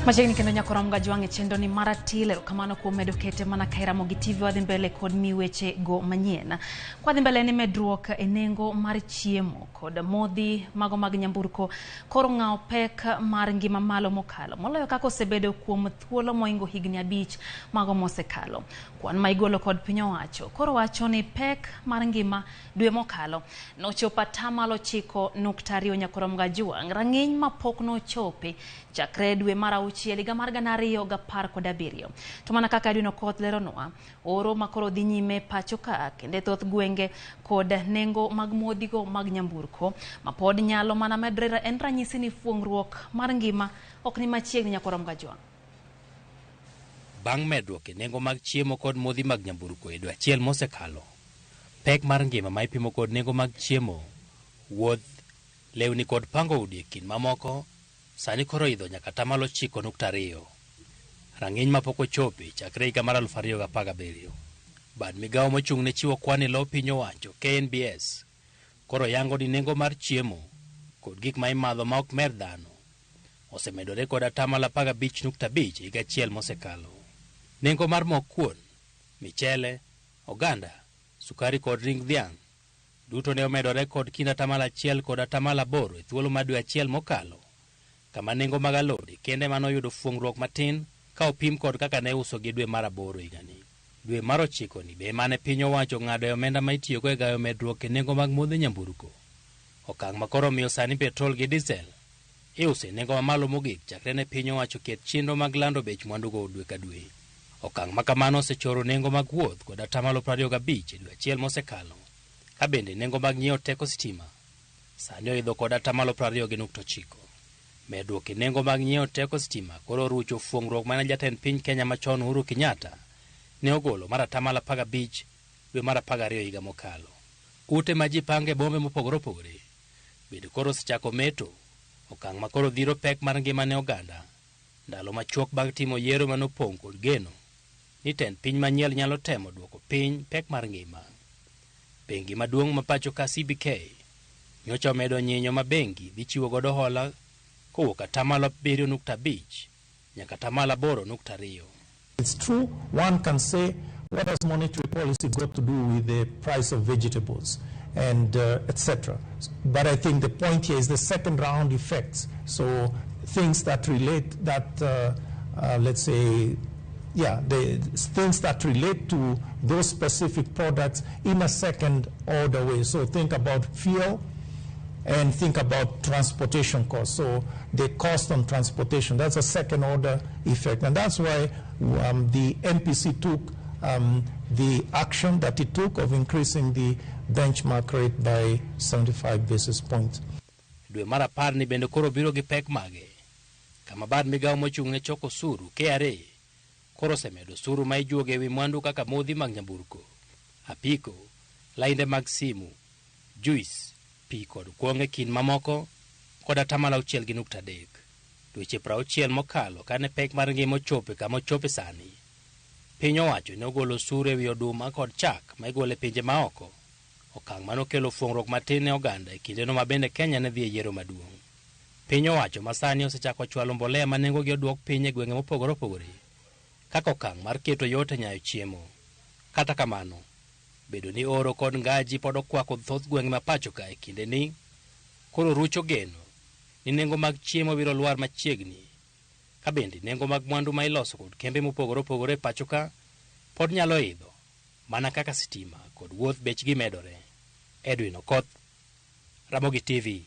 Machiegni kendo nyako rom gajwang' e chenro ni mar atil. Erokamano kuom medo kete mana ka Ramogi TV. Wadhi mbele kod mi weche go manyien. Kwadhi mbele ni medruok e nengo mar chiemo kod modhi mago mag nyamburko koro ng'awo pek mar ngima malo mokalo moloyo kaka osebedo kuom thuolo moingo higni 5 mago mosekalo. Kwan ma igolo kod piny owacho koro wacho ni pek mar ngima dwe mokalo nochopo 9.2% nyakorom gajwang', rang'iny mapok nochope chakre dwe mar 6 higa mar 2017. To mana kaka Edwin Okoth leronwa, oro makoro dhi nyime pacho ka kendo thoth gwenge kod nengo mag modhigo mag nyamburko ma pod nyalo mana medre en ranyisi ni fuong'ruok mar ngima ok ni machiegni nyakorom gajwang'. Bang' medruok e nengo mag chiemo kod modhi mag nyamburko e dwe achiel mosekalo, pek mar ngima ma ipimo kod nengo mag chiemo, wuoth, lewni kod pango udi e kind mamoko sani koro idho nyaka 9.2%. Rang'iny mapok ochopi chakre higa mar 2017. Bad migawo mochung' ne chiwo kwan e lo piny owacho KNBS koro yango ni nengo mar chiemo kod gik ma imadho ma ok mer dhano osemedore kod 15.5% e higa achiel mosekalo. Nengo mar mok kuon, michele, oganda, sukari kod ring dhiang' duto ne omedore kod kind 1% kod 8% e thuolo mar dwe achiel mokalo, kama nengo mag alode kende manoyudo fuong'ruok matin ka opim kod kaka ne uso gi dwe mar 8 higani. Dwe mar 9 ni be mane piny owacho ng'ado e omenda ma itiyogo e gayo medruok e nengo mag modho nyamburko. Okang' ma koro omiyo sani petrol gi diesel iuso e nengo mamalo mogik chakre ne piny owacho ket chenro mag lando bech mwandugo dwe ka dwe. Okang' ma kamano osechoro nengo mag wuoth kod 25% e dwe achiel mosekalo, ka bende nengo mag nyiewo teko sitima sani oidho kod 20.9%. Medruok e nengo mag nyiewo teko sitima koro orucho fuong'ruok mane jatend piny Kenya machon Uhuru Kenyatta ne ogolo mar 15% dwe mar 12 higa mokalo. Ute ma ji pango e bombe mopogore opogore bende koro osechako meto, okang' ma koro dhiro pek mar ngima ne oganda ndalo machuok bang' timo yiero manopong' kod geno ni tend piny manyien nyalo temo duoko piny pek mar ngima. Bengi maduong' ma pacho ka CBK nyocha omedo nyinyo ma bengi dhi chiwo godo hola kowuok 7.5% nyaka 8.2%. It's true, one can say, what has monetary policy got to do with the price of vegetables and etc. But I think the point here is the second round effects. So things that relate that, let's say, yeah, the things that relate to those specific products in a second order way. So think about fuel and think about transportation costs. So the cost on transportation, that's a second order effect. And that's why the MPC took the action that it took of increasing the benchmark rate by 75 basis points. Dwe mar 10 ni bende koro biro gi pek mage, kama bad migawo mochung' ne choko osuru KRA koro osemedo osuru ma ijuogo ewi mwandu kaka modhi mag nyamburko, apiko, lainde mag simu, juice, pi kod kuong' e kind mamoko kod 6.3%. Dweche 60 mokalo kane pek mar ngima ochopo kama ochope sani, piny owacho ne ogolo osuru ewi oduma kod chak ma igolo e pinje maoko, okang' manokelo fuong'ruok matin ne oganda e kindeno ma bende Kenya ne dhi e yiero maduong'. Piny owacho ma sani osechako chwalo mbolea ma nengogi oduok piny e gwenge mopogore opogore kaka okang' mar keto yot e nyayo chiemo. Kata kamano, bedo ni oro kod ngaji pod okwako thoth gwenge ma pacho ka e kinde ni koro rucho geno ni nengo mag chiemo biro lwar machiegni, ka bende nengo mag mwandu ma iloso kod kembe mopogore opogore e pacho ka pod nyalo idho mana kaka sitima kod wuoth bechgi medore. Edwin Okoth, Ramogi TV.